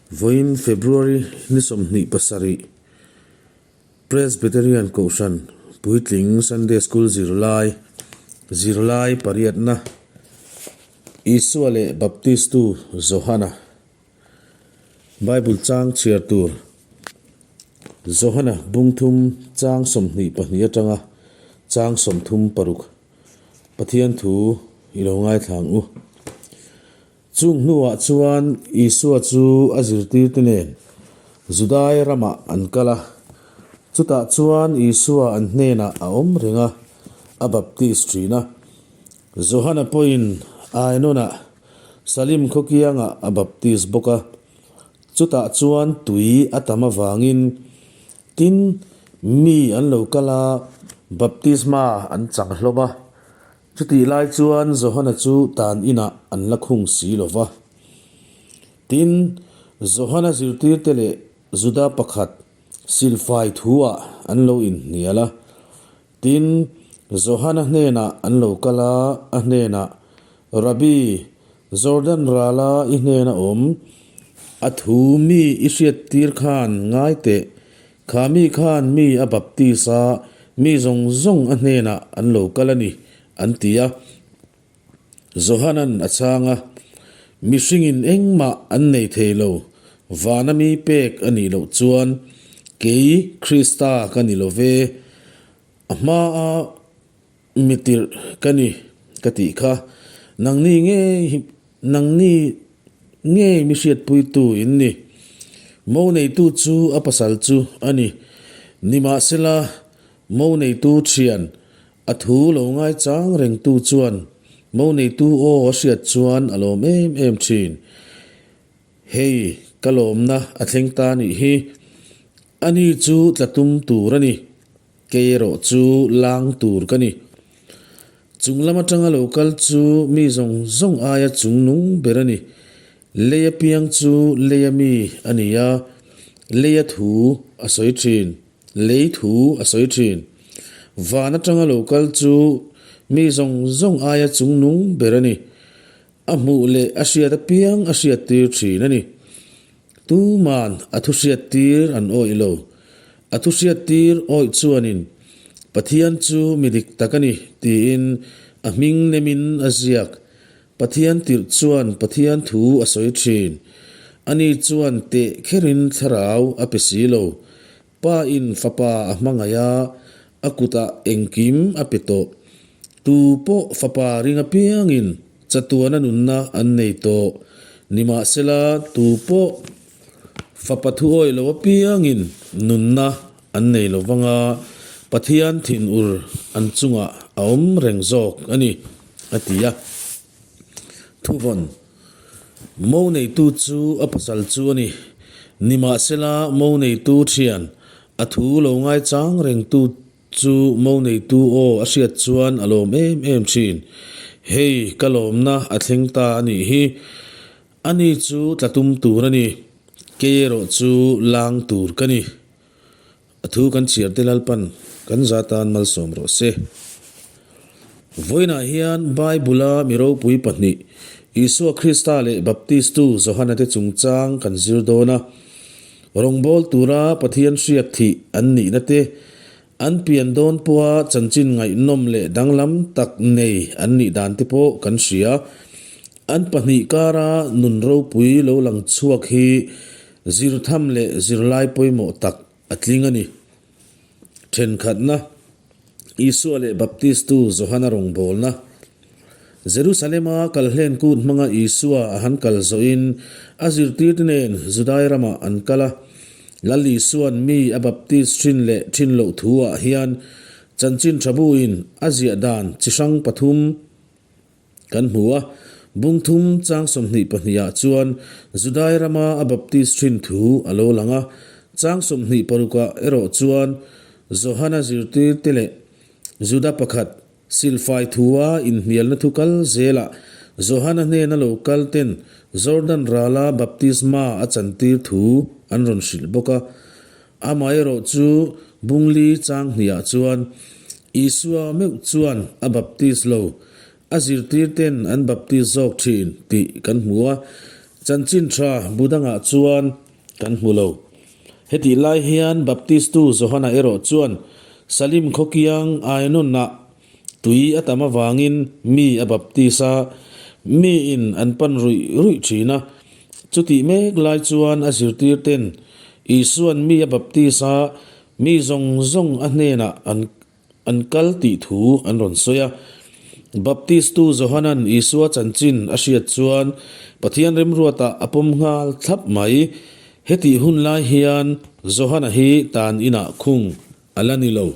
Vawiin February ni 27 Presbyterian Kohhran Puitling Sunday School zirlai zirlai pariatna Isua leh Baptistu Johana Bible chang chhiar tur Johana bungthum chang 22 atanga chang 36 Pathian thu i lo ngaithla ang u. Chung hnuah chuan Isua chu a zirtirte nen Judai ramah an kal a. Chutah chuan Isua an hnenah a awm reng a, a baptis thin a. Johana pawhin Ainonah, Salim khaw kiangah a baptis bawk a. Chutah chuan tui a tam avangin tin mi an lo kal a, baptisma an chang hlawm a. Chutih lai chuan Johana chu tan inah an la khung si lo va. Tin, Johana zirtirte leh Juda pakhat silfai thuah an lo inhnial a. Tin, Johana hnenah an lo kal a, a hnenah, Rabbi, Jordan rala i hnena awm, a thu mi i hriattir khan ngai teh, Kha mi khan mi a baptis a, mi zawng zawng a hnenah an lo kal a ni, an ti a. Johanan a chhang a, Mihringin engmah an nei thei lo, vana mi pek a nih loh chuan kei Krista ka ni lo ve, a hmaa mi tirh ka ni ka tih kha, nangni ngei nangni ngei mi hriatpuitu in ni. Mo neitu chu a pasal chu a ni. Nimahsela, mo neitu thian a thu lo ngaichang rengtu chuan mo neitu aw a hriat chuan a lawm em em thin. Hei, ka lawmna a thleng ta nih hi. Ani chu tla tum tur a ni. Kei erawh chu lang tur ka ni. Chung lam atanga lo kal chu mi zawng zawng aia chung nung ber a ni. Leia piang chu leia mi a ni a, leia thu a sawi thin, lei thu a sawi thin. Van atanga lo kal chu mi zawng zawng aia chung nung ber a ni. A hmuh leh a hriat apiang a hriattir thin a ni. Tuman a thu hriattir an awih lo. A thu hriattir awih chuanin Pathian chu mi dik tak a ni tiin a hming nemin a ziak. Pathian tirh chuan Pathian thu a sawi thin. Ani chuan teh kherin thlarau a pe si lo. Pa in fapa a hmangaih a, a kutah engkim a pe tawh. Tu pawh fapa ring apiangin chatuana nunna an nei tawh. Nimahsela, tu pawh fapa thu awih lo apiangin nunna an nei lo vang a, Pathian thinur an chungah a awm reng zawk a ni, a ti a. Thuvawn. Mo neitu chu a pasal chu a ni. Nimahsela, mo neitu thian, a thu lo ngaichang rengtu chu mo neitu aw a hriat chuan a lawm em em thin. Hei, ka lawmna a thleng ta a nih hi. Ani chu tla tum tur a ni. Kei erawh chu lang tur ka ni. A thu kan chhiar te Lalpan kan za tan malsawm rawh se. Vawiinah hian Bible-a mi ropui pahnih, Isua Krista leh Baptistu Johana te chungchang kan zir dawn a. Rawngbâwl tura Pathian hriak thih an nihna te, an pian dawn pawha chanchin ngaihnawm leh danglam tak nei an nih dan te pawh kan hria. An pahnih kara nun ropui lo lang chhuak hi Zirtham leh zirlai pawimawh tak a tling a ni. Thenkhatna, Isua leh Baptistu Johana rawngbawlna. Jerusalema kal hlen kut hmanga Isua a han kal zawhin a zirtirte nen Judai ramah an kal a. Lal Isua'n mi a baptis thin leh thin loh thuah hian chanchin tha buin a ziah dan chi hrang pathum, Kan hmu a, bung thum chang 22 ah chuan Judai rama a baptis thin thu a lo lang a, chang 26 ah erawh chuan Johana zirtirte leh Juda pakhat silfai thua inhnialna thu kal zelah Johana hnena lo kal ten Jordan rala baptisma a chantir thu an rawn hrilh bawk a. Amaherawh chu bungli chang hniah chuan Isua meuh chuan a baptis lo, a zirtir ten an baptis zawk thin tih kan hmu a. Chanchin tha bu dangah chuan kan hmu lo. Hetih lai hian Baptistu Johana erawh chuan Salim khawkiang Aenonah tui a tam avangin mi a baptis a, miin an pan ruih ruih thin a. Chutih mek lai chuan a zirtir ten Isuan mi a baptis a, mi zawng zawng a hnenah an An kal tih thu an rawn sawi a. Baptistu Johanan Isua chanchin a hriat chuan Pathian remruatah a pawm nghal thlap mai. Hetih hun lai hian Johana hi tan inah khung a la ni lo.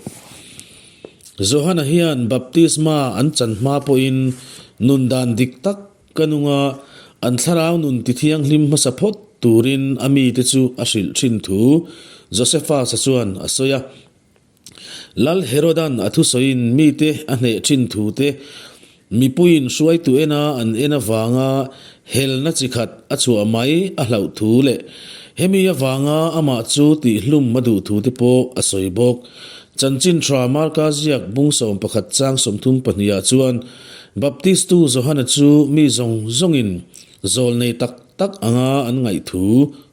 Johana hian baptisma an chan hma pawhin nun dan dik tak ka nung a, an thlarau nun tithianghlim hmasa phawt turin a mite chu a hrilh thin thu Josephus-a chuan a sawi a. Lal Herodan a thusawiin mite a hneh thin thu te, mipuiin hruaitu ena an en avanga helna chi khat a chhuah mai a hlauh thu leh hemi avanga amah chu tihhlum a duh thu te pawh a sawi bawk. Chanchin tha Marka ziak bung 11 chang 32 ah chuan Baptistu Johana chu mi zawng zawngin zawl nei tak tak anga an ngaih thu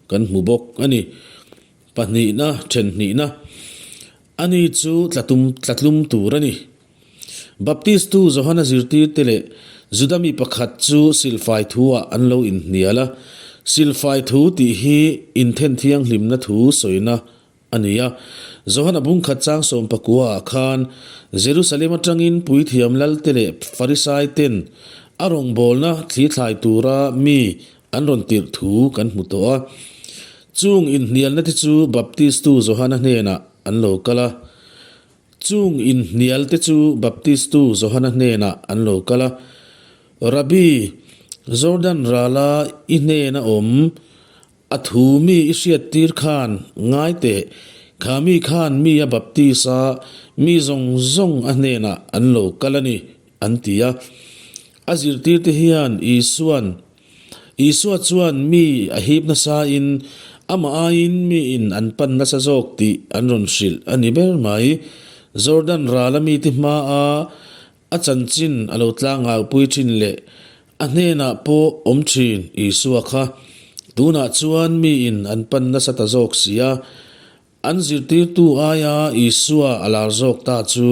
kan hmu bawk a ni. Pahnihna, thenhnihna, Ani chu tlatum tlatlum tur a ni. Baptistu Johana zirtirte leh Juda mi pakhat chu silfai thu-ah an lo inhnial a. Silfai thu tih hi inthen thianghlimna thu sawina a ni a. Johana bungkhat chang sawmpakuaah khan Jerusalem atangin puithiam lalte leh Farisai ten a rawngbawlna thlithlai tura mi An rawn tirh thu kan hmu tawh a. Chung inhnialna te chu Baptistu Johana hnenah an lo kal a. Chung inhnial te chu Baptistu Johana hnenah an lo kal a. Rabbi, Jordan rala i hnena awm a thu mi i hriattir khan ngai teh, kha mi khan mi a baptis a, mi zawng zawng a hnenah an lo kal a ni, an ti a. A zirtirte hian Isua'n Isua chuan mi a hip nasain amah aiin miin an pan nasa zawk tih an rawn hrilh a ni ber mai. Jordan rala mite hmaa a chanchin a lo tlangaupui thin leh a hnenah pawh awm thin Isua kha tunah chuan miin an pan nasa ta zawk si a. An zirtirtu aia Isua a lar zawk ta chu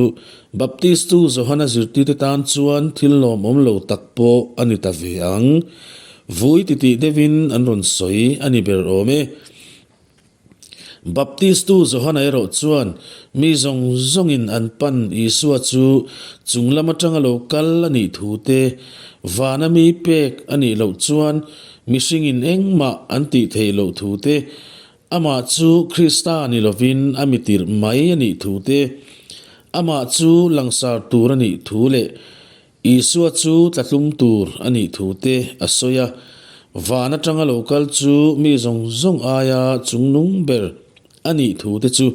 Baptistu Johana zirtirte tan chuan thil lawmawm lo tak pawh a ni ta ve ang. Vui titih deuhin an rawn sawi a ni ber awm e. Baptistu Johana erawh chuan mi zawng zawngin an pan Isua chu chung lam atanga lo kal a nih thu te, vana mi pek a nih loh chuan mihringin engmah an tih theih loh thu te, Amah chu Krista ni lovin a mi tirh mai a nih thu te, amah chu langsar tur a nih thu leh Isua chu tlatlum tur a nih thu te a sawi a. Van atanga lo kal chu mi zawng zawng aia chungnung ber a nih thu te chu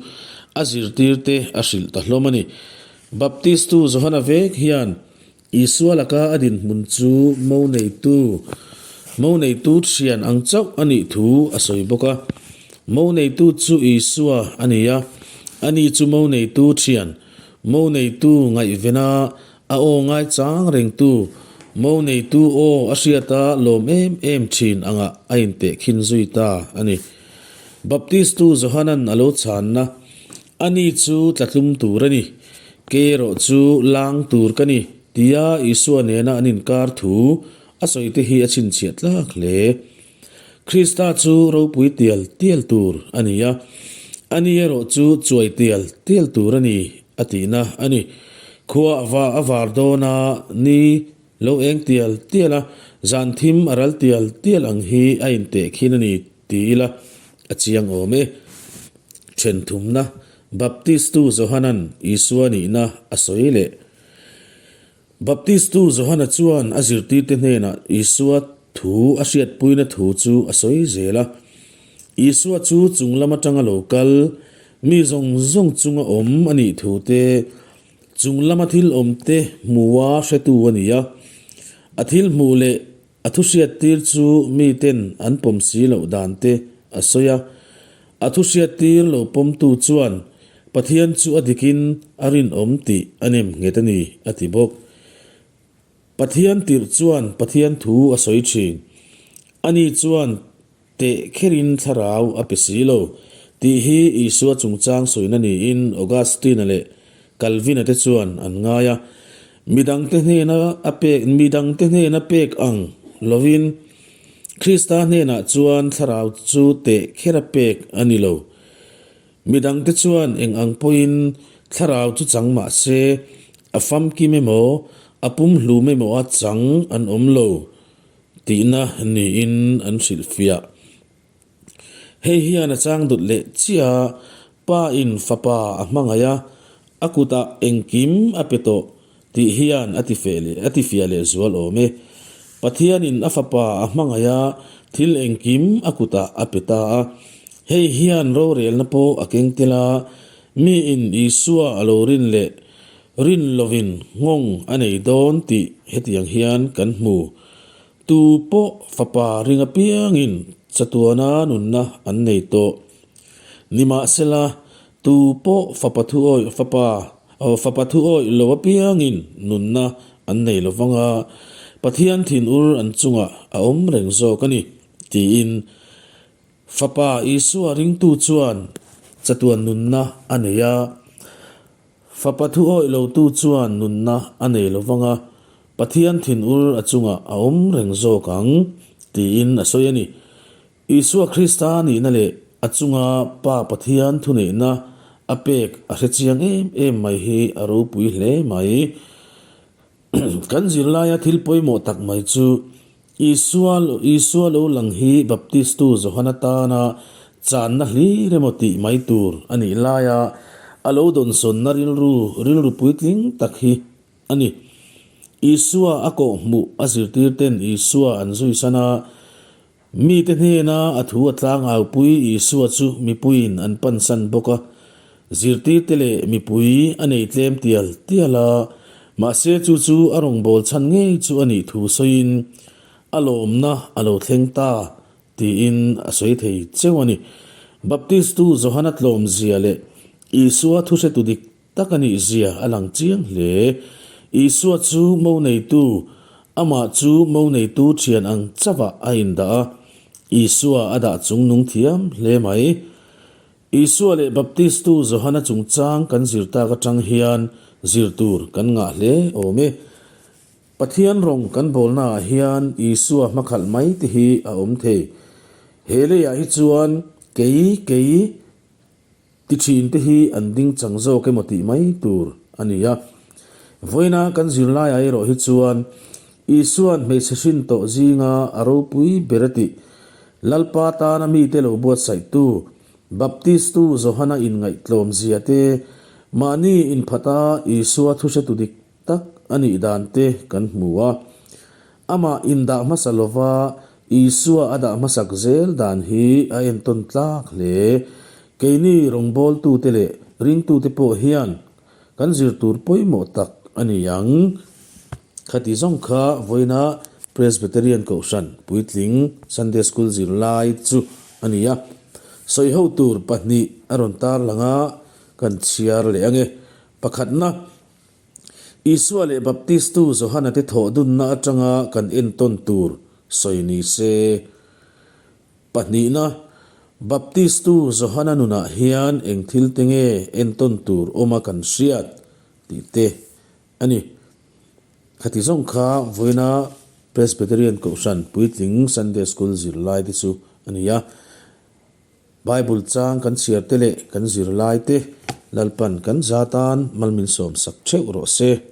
a zirtirte a hrilh ta hlawm a ni. Baptistu Johana vek hian Isua laka a dinhmun chu mo neitu, mo neitu thian ang chauh a nih thu a sawi bawk a. Mo neitu chu Isua a ni a, ani chu mo neitu thian, mo neitu ngaihvena a aw ngaichang rengtu, mo neitu aw a hriata lawm em em thin angah a intehkhin zui ta a ni. Baptistu Johanan a lo chhanna Ani chu tlatlum tur a ni, kei erawh chu lang tur ka ni, tia Isua nena an inkar thu a sawi te hi a chhinchhiah tlak hle. Krista chu ropui tial tial tur a ni a, ani erawh chu chuai tial tial tur a ni a tihna a ni. Khua a va a var dawn a, ni lo eng tial tial a, zan thim a ral tial tial ang hi a intehkhin a ni Ti ila, a chiang awm e. Thenthumna, Baptistu Johanan Isua nihna a sawi leh. Baptistu Johana chuan a zirtirte hnenah Isua thu a hriatpuina thu chu a sawi zel a. Isua chu chung lam atanga lo kal, mi zawng zawng chunga awm a nih thu te, chung lama thil awmte hmua hretu a ni a. A thil hmuh leh A thuhriattir chu miten an pawm si loh dan te a sawi a. A thuhriattir lo pawmtu chuan Pathian chu a dikin a rinawm tih a nem nghet a ni, a ti bawk. Pathian tirh chuan Pathian thu a sawi thin. Ani chuan teh kherin thlarau a pe si lo, tih hi Isua chungchang sawina niin Augustine-a leh Calvin-a te chuan an ngai a. Midangte hnena a pek midangte hnena pek ang lovin Krista hnenah chuan thlarau chu teh khera pek a ni lo. Midangte chuan eng ang pawhin thlarau chu chang mah se, a famkim emaw, a pumhlum emaw a chang an awm lo tihna niin an hrilhfiah. Hei hian a chang dut leh chiah a, Pa in fapa a hmangaih a, a kutah engkim a pe tawh tih hian a ti feh leh a ti fiah leh zual awm e. Pathianin a fapa a hmangaih a, thil engkim a kutah a pe ta a. Hei hian rorelna pawh a keng tel a, miin Isua a lo rin leh rin lovin nghawng a nei dawn tih hetiang hian kan hmu. Tu pawh fapa ring apiangin chatuana nunna an nei tawh. Nimahsela, tu pawh fapa thu awih fapa fapa thu awih lo apiangin nunna an nei lo vang a, Pathian thinur an chungah a awm reng zawk a ni, tiin Fapa Isua ringtu chuan chatuan nunna a nei a. Fapa thu awih lotu chuan nunna a nei lo vang a, Pathian thinur a chungah a awm reng zawk ang, tiin a sawi a ni. Isua Krista nihna leh a chunga Pa Pathian thuneihna a pek a hre chiang em em mai hi a ropui hle mai. Kan zirlaia thil pawimawh tak mai chu Isua Isua lo lang hi Baptistu Johana tana channa hlir emaw tih mai tur a nih laia a lo dawnsawnna rilru rilru puitling tak hi a ni. Isua a kawhhmuh a zirtirten Isua an zuisan a, Mite hnena a thu a tlangaupui Isua chu mipuiin an pansan bawk a, zirtirte leh mipui a nei tlem tial tial a, mahse chu chu a rawngbâwl chhan ngei chu a nih thu sawiin a lawmna a lo thleng ta tiin a sawi thei cheu a ni. Baptistu Johana tlawmzia leh Isua thuhretu dik Tak a nih zia a lang chiang hle. Isua chu mo neitu, amah chu mo neitu thian ang chauhah a indah a. Isua a dah chung nung thiam hle mai. Isua leh Baptistu Johana chungchang kan zir tak atang hian zir tur kan ngah hle awm e. Pathian rawng kan bawlnaah hian Isua hmakhalh mai te hi a awm thei. He leiah hi chuan kei, kei, Ti thin te hi an ding chang zawk emaw tih mai tur a ni a. Vawiina kan zirlaiah erawh hi chuan Isua'n hmeichhe hrin tawh zinga a ropui ber a tih, Lalpa tana mite lo buatsaihtu, Baptistu Johana inngaihtlawm zia te, mahni inphata Isua thuhretu dik tak a nih dan te kan hmu a. Amah indah hmasa lova Isua a dah hmasak zel dan hi a entawn tlak hle. Keini rawngbawltute leh ringtute pawh hian kan zir tur pawimawh tak a ni ang. Khati zawng kha vawiina Presbyterian Kohhran puitling Sunday School zirlai chu a ni a. Sawiho tur pahnih a rawn tarlang a, kan chhiar leh ange. Pakhatna. Isua leh Baptistu Johana te thawh dunna atanga kan entawn tur sawi ni se. Pahnihna, Baptistu Johana nunah hian eng thil te nge entawn tur awma kan hriat tih te a ni. Khati zawng kha vawiina Presbyterian Kohhran puitling Sunday School zirlai te chu a ni a. Bible chang kan chhiar te leh kan zirlai te Lalpan kan za tan mal min sawm sak theuh rawh se.